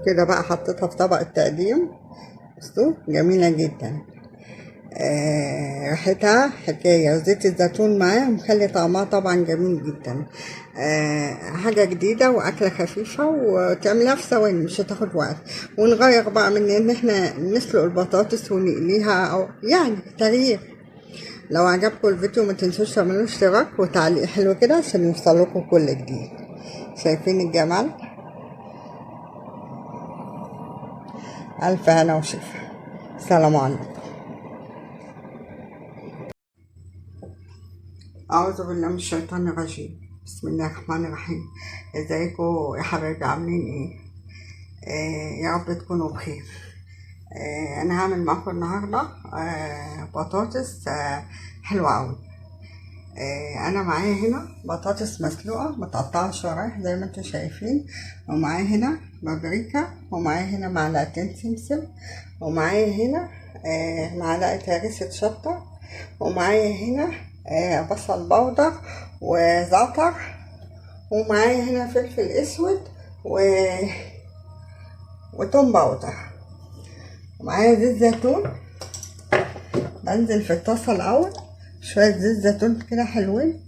كده بقى حطيتها في طبق التقديم. بصوا جميلة جدا، ريحتها حكاية، وزيت الزيتون معاها مخلي طعمها طبعا جميل جدا. حاجة جديدة وأكلة خفيفة وتعملها في ثواني، مش هتاخد وقت. ونغير بقى من إن احنا نسلق البطاطس ونقليها، أو يعني تغيير. لو عجبكم الفيديو ما تنسوش تعملوا اشتراك وتعليق حلو كده عشان يوصلكم كل جديد. شايفين الجمال؟ ألف هنا وشفا. السلام عليكم. أعوذ بالله من الشيطان الرجيم. بسم الله الرحمن الرحيم. ازيكم يا حبايبي، عاملين ايه؟ يا رب تكونوا بخير. انا هعمل معاكم النهارده بطاطس حلوة قوي. انا معايا هنا بطاطس مسلوقة متقطعه شرايح زي ما انتم شايفين، ومعايا هنا بابريكا، ومعايا هنا معلقتين سمسم، ومعايا هنا معلقه هريسه شطه، ومعايا هنا بصل بودر وزعتر، ومعايا هنا فلفل اسود وتوم بودر، ومعايا زيت زيتون. بنزل في الطاسه الاول شوية زيت زيتون كده حلوين،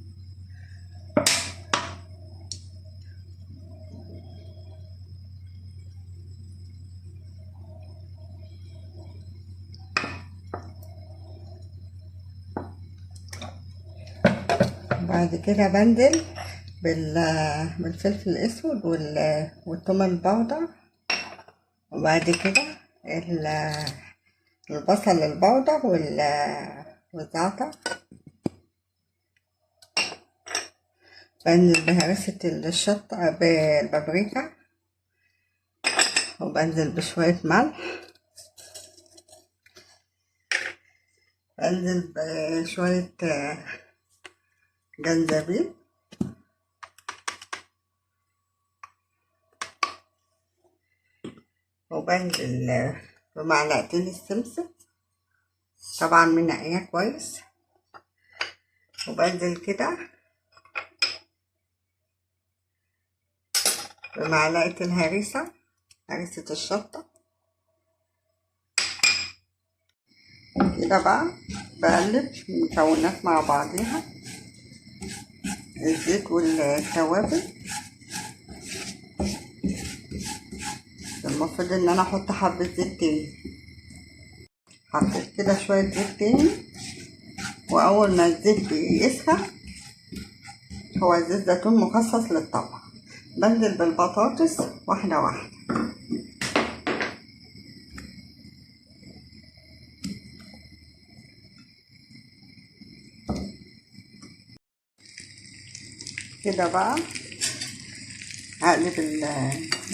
بعد كده بنزل بالفلفل الاسود والثوم البودر، وبعد كده البصل البودر والزعتر. بنزل بهرسة الشطة بالبابريكا، وبنزل بشوية ملح، بنزل بشوية جنزبيل، وبنزل بمعلقتين السمسم طبعا منقيه كويس، وبنزل كده بمعلقة الهريسة، هريسة الشطة. كده بقى بقلب المكونات مع بعضيها، الزيت والتوابل. المفروض ان انا احط حبة زيت تاني، حطيت كده شوية زيت تاني، واول ما الزيت بيسخن، هو زيت زيتون مخصص للطبخ، بنزل بالبطاطس واحدة واحدة. كده بقى هقلب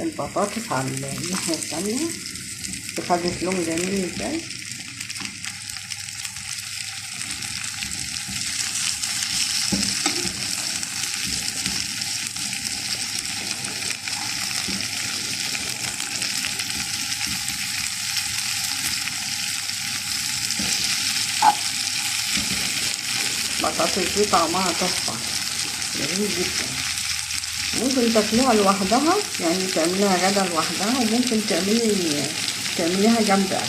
البطاطس على الناحية التانية، خدت لون جميل ازاي. البطاطس دي طعمها تحفة، جميل جدا. ممكن تاكلوها لوحدها، يعني تعمليها غدا لوحدها، وممكن تعمليها جنب اكل،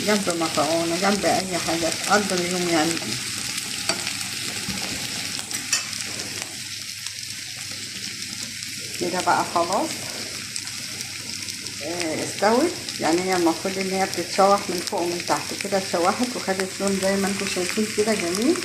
جنب مكرونه، جنب اي حاجة تقضي اليوم يعني. كده بقى خلاص استوت، يعني هي المفروض ان هي بتتشوح من فوق ومن تحت كده، اتشوحت وخدت لون زي ما انتم شايفين كده جميل.